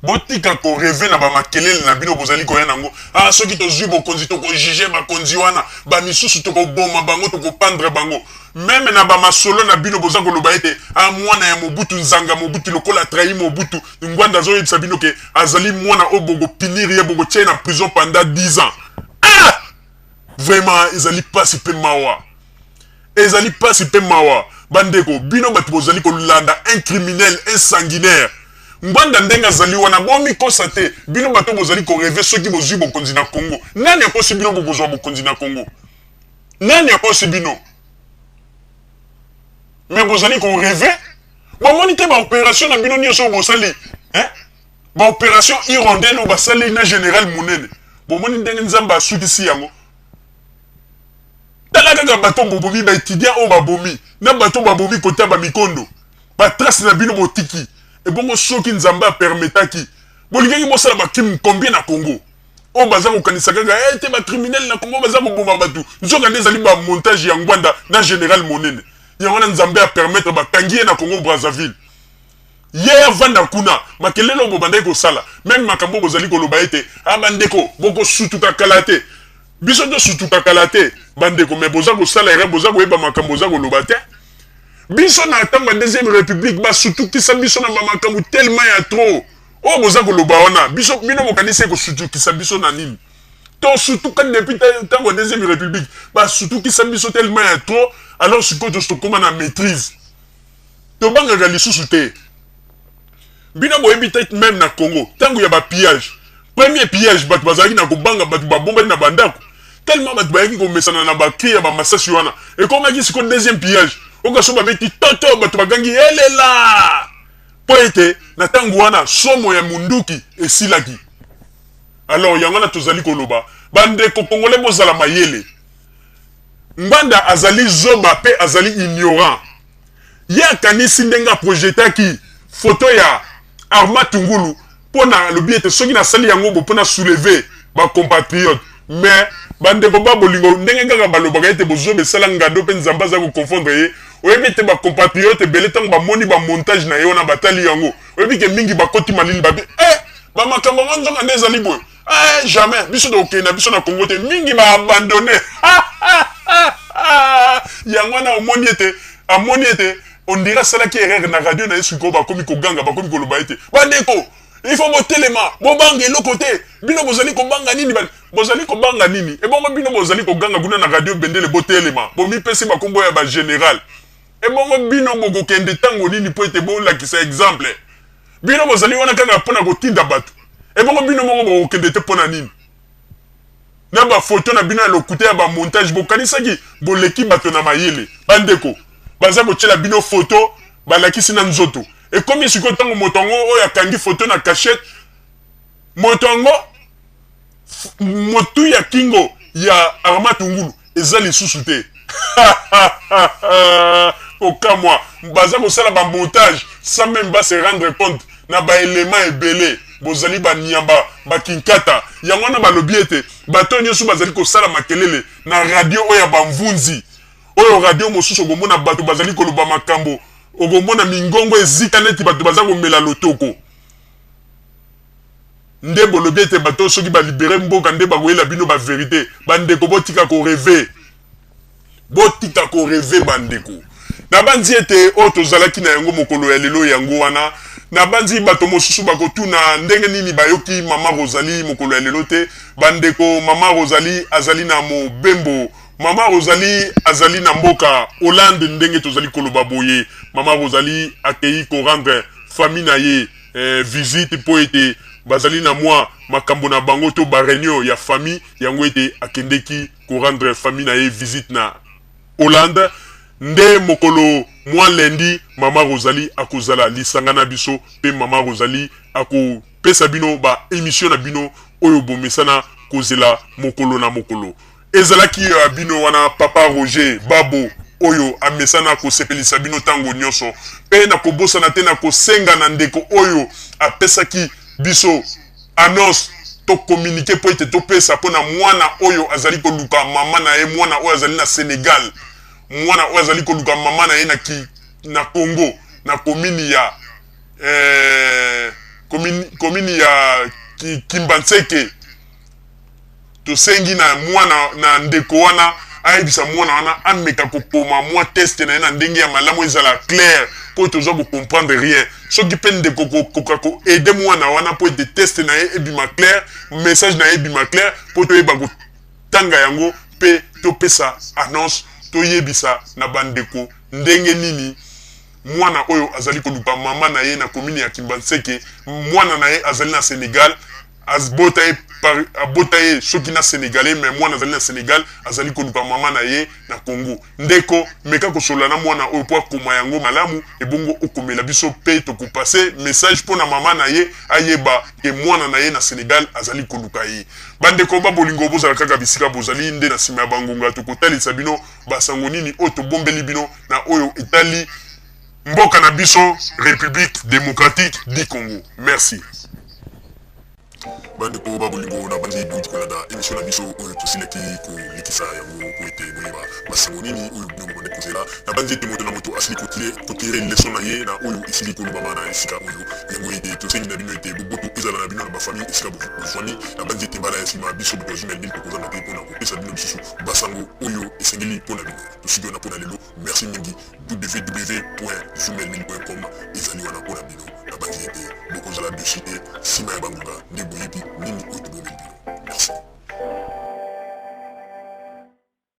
Botika ko rever na ba makelele na bino bozali koya nango. Ah, soki tozui bokonzi toko juger bakonzi wana, ba misusu toko boma bango, toko pendre bango. Meme na ba masolo na bino boza koloba ete ah, mwana ya Mobutu, nzanga Mobutu lokola trahi Mobutu, Ngwanda azoyebisa bino ke azali mwana oyo boko punir ye, boko tia ye na prison pendant 10 ans. Ah! Vraiment ezali pasi pe mawa. Ezali pasi pe mawa bandeko bino batu bozali kolanda un criminel un sanguinaire Ngbanda ndenge azali wana bomikosa te bino bato bozali ko reve soki bozui bokonzi na Congo nani akosi bino bokozua bokonzi na Congo nani akosi bino mais bozali ko reve bomoni te ba operation na bino nioso oyo bosali hein ba operation hirondelle oyo basali na general munene bomoni ndenge Nzambe asukisi yango Tala kaka bato bobomi, ba etudiants oyo babomi, na bato babomi kota ba mikondo, ba traces na bino botiki. Ebongo soki Nzambe a permetaki, bolingaki bosala ba crimes combien na Congo? Oyo baza kokanisa kaka eh te ba criminels na Congo baza koboma bato, nzoka nde ezali ba montage ya Ngwanda na general Monene. Yango wana Nzambe a permettre bakangi ye na Congo Brazzaville. Ye avanda kuna, makelele oyo bobandaki kosala, meme makambo oyo bozali koloba ete ah bandeko bokosutuka kala te. Biso tosutuka kala te bandeko, mais boza kosala erreur, boza koyeba makambo boza koloba te. Biso na tango ya deuxième republique basutukisa biso na ba makambo tellement ya trop. Oyo boza koloba wana, biso bino bokanisi ekosutukisa biso na nini? Tosutuka depuis tango ya deuxième republique, basutukisa biso tellement ya trop, alors sikoyo tokoma na maitrise. Tobangaka lisusu te. Bino boyebi te meme na Congo tango ya ba pillage, premier pillage bato bazalaki na kobanga, bato babombani na ba ndako tellement bato bayaki komesana na ba cris ya ba masasi wana. Ekomaki sikoyo deuxième pillage, oka so babeti toto, bato bagangi elela mpo ete na tango wana somo ya munduki esilaki. Alors yango wana tozali koloba bandeko congolais bozala mayele. Ngbanda azali zoba pe azali ignorant. Ye akanisi ndenge a projetaki photo ya Armand Tungulu pona alobi ete soki nasali yango bo pona soulever ba compatriotes. Mais ba ndeko ba bolingo ndenge kaka balobaka ete bozoba esala ngando pe Nzambe aza ko confondre ye, oyebi ete ba compatriotes ebele tango bamoni ba montage na ye wana batali yango, oyebi ke mingi bakoti malili babi eh ba makambo yango nzoka nde ezali boye? Eh jamais biso tokokende na biso na Congo te mingi ba abandonne yango wana omoni ete amoni ete on dirait asalaki erreur na radio na ye sikoyo bakomi koganga bakomi koloba ete bandeko il faut botelema bobanga eloko te bino bozali kobanga nini bozali kobanga nini ebongo bino bozali koganga kuna na radio bendele botelema bomipesi bakombo ya ba general ebongo bino bokokende ntango nini mpo ete bolakisa exemple Bino bozali wana kaka mpo na kotinda bato. Ebongo bino moko bokokende te mpo na nini? Na ba photo na bino ya lokuta ya ba montage bokanisaki boleki bato na mayele. Bandeko, baza kotiela bino photo balakisi na nzoto. Ekomi sikoyo ntango moto yango oyo akangi photo na cachette, moto yango motu ya kingo ya Armand Tungulu eza lisusu te. Kokamwa, baza kosala ba montage sans meme ba se rendre compte na ba elements ebele. Bozali ba nyamba, ba kinkata. Yango wana balobi ete bato oyo nyonso bazali kosala makelele na radio oyo ya ba mvunzi, oyo radio mosusu okomona bato bazali koloba makambo, okomona mingongo ezika neti bato baza komela lotoko. Nde bolobi ete bato oyo soki ba libere mboka nde bakoyela bino ba verite. Ba ndeko botika ko rever. Botika ko rever ba ndeko. Nabanzi ete oyo tozalaki na yango mokolo ya lelo yango wana. Nabanzi bato mosusu bakotuna ndenge nini bayoki mama Rosalie mokolo ya lelo te. Ba ndeko, mama Rosalie azali na mobembo. Mama Rosalie azali na mboka Hollande ndenge tozali koloba boye. Mama Rosalie akeyi ko rendre famille na ye visite mpo ete bazali na mwa makambo na bango to ba reunion ya famille yango ete akendeki ko rendre famille na ye visite na Hollande. Nde mokolo mwa lundi mama Rosalie akozala lisanga na biso mpe mama Rosalie akopesa bino ba emission na bino oyo bomesana kozela mokolo na mokolo. Ezalaki ya bino wana papa Roger Babo oyo amesana kosepelisa bino tango nionso. Pe nakobosana te na kosenga na ndeko oyo apesaki biso annonce to communique po ete topesa po na mwana oyo azali koluka mama na ye, mwana oyo azali na Senegal, mwana oyo azali koluka mama na ye na ki na Congo na commune ya eh, Commune ya Kimbanseke. Tosengi na mwana na ndeko wana ayebisa mwana wana ameka kokoma mwa test na ye na ndenge ya malamu, ezala clair, mpo toza kocomprendre rien. Soki mpe ndeko kokoka koaider mwana wana mpo ete test na ye ebima clair, message na ye ebima clair, mpo toyeba kotanga yango mpe topesa annonce, toyebisa na bandeko ndenge nini mwana oyo azali koluka mama na ye na commune ya Kimbanseke. Mwana na ye azali na Sénégal, abota ye par abota ye soki na Sénégalais, mais mwana azali na Sénégal, azali koluka mama na ye na Congo. Ndeko, meka kosolola na mwana oyo mpo akoma yango malamu, ebongo okomela biso mpe tokopase message mpo na mama na ye ayeba ke mwana na ye na Sénégal azali koluka ye. Bandeko ba bolingo, bozala kaka bisika bozali nde na nsima ya bangonga tokotalisa bino basango nini oyo tobombeli bino na oyo etali mboka na biso, République démocratique du Congo. Merci. Bandeko ba bolingo, na bandi bouti kolanda émission na biso oyo tosilaki kolekisa yango po ete boyeba basango nini oyo bino bobandi kozela. Na bandi ete moto na moto asili kotirer leçon na ye na oyo esili kolobama na esika oyo. Yango ete tosengi na bino ete boboto ezala na bino na bafamille esika bozwami. Na bandi ete mbala ya nsima, biso bato ya Zumel Mil tokozanga te mpona kopesa bino lisusu basango oyo esengeli mpona bino. Tosuki wana mpona lelo. Merci mingi. www.zumelmil.com ezali wana mpona bino. Na bandi ete bokozala déçus te. Nsima ya bangonga nde boyebi nini oyo tobomeli bino. Merci.